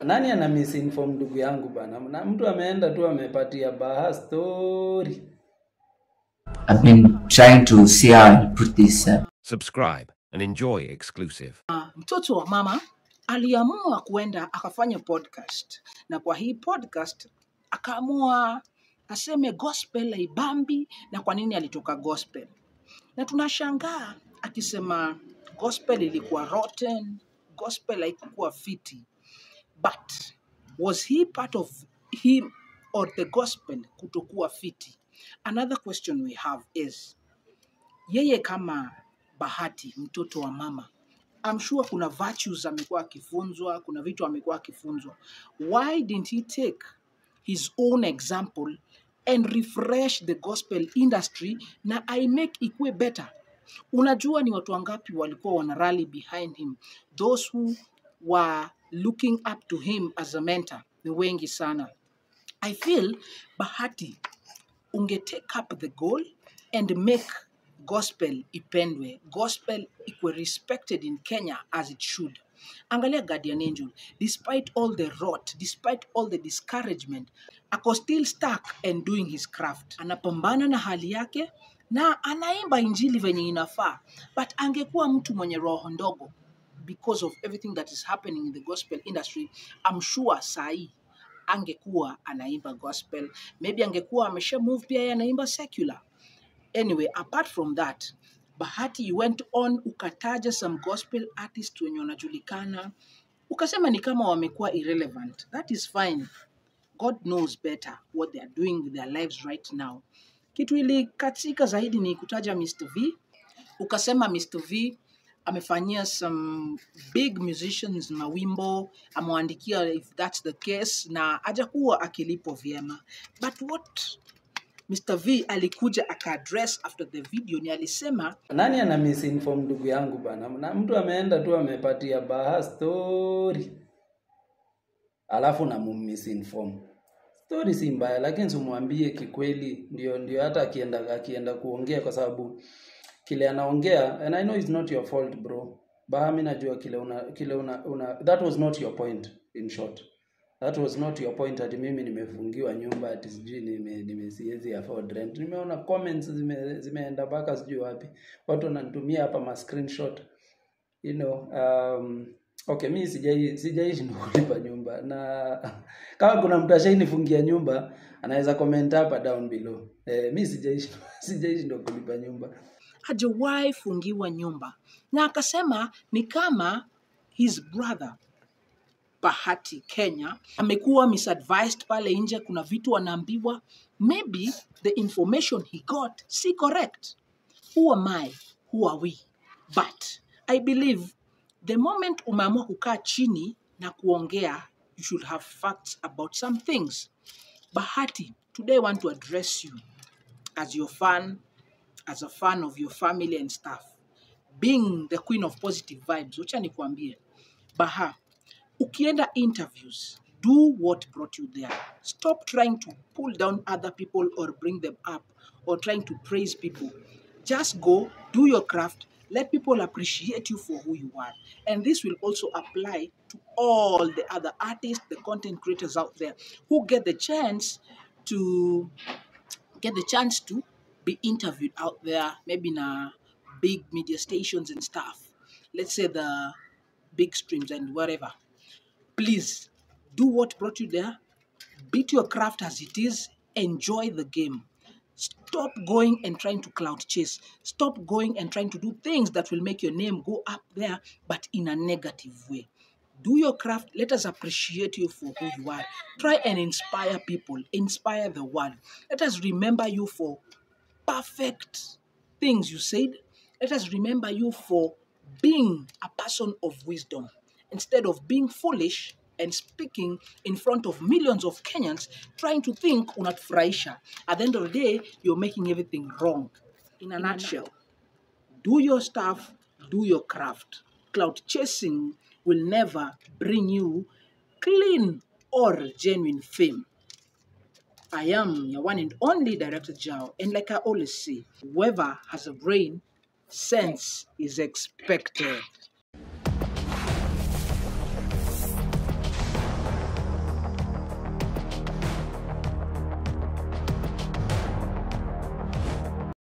Nani ana misinform ndugu yangu bana? Na mtu ameenda tu amepatia Baha story. I've been trying to see how I put this. Subscribe and enjoy exclusive. Mtoto wa mama aliamua kuenda akafanya podcast, na kwa hii podcast akaamua aseme gospel haibambi na kwa nini alitoka gospel. Na tunashangaa akisema gospel ilikuwa rotten, gospel haikuwa fiti. But was he part of him or the gospel kutokuwa fiti? Another question we have is, yeye kama Bahati mtoto wa mama, I'm sure kuna virtues amekuwa akifunzwa, kuna vitu amekuwa akifunzwa. Why didn't he take his own example and refresh the gospel industry na I make ikuwe better? Unajua ni watu wangapi walikuwa wana rally behind him? Those who were looking up to him as a mentor ni wengi sana. I feel Bahati unge take up the goal and make gospel ipendwe, gospel ikuwe respected in Kenya as it should. Angalia Guardian Angel, despite all the rot, despite all the discouragement, ako still stuck and doing his craft. Anapambana na hali yake na anaimba injili venye inafaa, but angekuwa mtu mwenye roho ndogo because of everything that is happening in the gospel industry, I'm sure sahi angekuwa anaimba gospel, maybe angekuwa amesha move pia yeye anaimba secular. Anyway, apart from that, Bahati, you went on ukataja some gospel artists wenye wanajulikana, ukasema ni kama wamekuwa irrelevant. That is fine. God knows better what they are doing with their lives right now. Kitu ilikatika zaidi ni kutaja Mr. V. Ukasema Mr. V amefanyia some big musicians mawimbo, amewaandikia, if that's the case, na hajakuwa akilipwa vyema. But what Mr. V alikuja aka-address after the video ni alisema, Nani ana misinform ndugu yangu bana? Na mtu ameenda tu amepatia Baha story, alafu na misinform. Story si mbaya, lakini simwambie kikweli, ndio hata akienda kuongea, kwa sababu kile anaongea, and I know it's not your fault bro. Baha, mimi najua kile una that was not your point. In short, that was not your point, ati mimi nimefungiwa nyumba, ati sijui nime siwezi afford rent. Nimeona comments zimeenda mpaka sijui wapi, watu wananitumia hapa ma screenshot. Okay, mi sijai shindwa kulipa nyumba, na kama kuna mtu ashainifungia nyumba anaweza comment hapa down below. Mi sijai shindwa kulipa nyumba. Hajawahi fungiwa nyumba, na akasema ni kama his brother Bahati Kenya amekuwa misadvised pale nje, kuna vitu anaambiwa, maybe the information he got si correct. Who am I? Who are we? But I believe the moment umeamua kukaa chini na kuongea, you should have facts about some things. Bahati, today I want to address you as your fan, as a fan of your family and stuff. Being the queen of positive vibes, wacha nikuambie, Baha, ukienda interviews, do what brought you there. Stop trying to pull down other people or bring them up or trying to praise people. Just go, do your craft, let people appreciate you for who you are. And this will also apply to all the other artists, the content creators out there who get the chance to be interviewed out there, maybe in a big media stations and stuff. Let's say the big streams and whatever. Please do what brought you there. Beat your craft as it is. Enjoy the game. Stop going and trying to clout chase. Stop going and trying to do things that will make your name go up there, but in a negative way. Do your craft. Let us appreciate you for who you are. Try and inspire people, inspire the world. Let us remember you for perfect things you said. Let us remember you for being a person of wisdom instead of being foolish and speaking in front of millions of Kenyans trying to think unatufurahisha. At the end of the day, you're making everything wrong. In a nutshell, do your stuff, do your craft. Clout chasing will never bring you clean or genuine fame. I am your one and only Director Jao, and like I always say, whoever has a brain, sense is expected.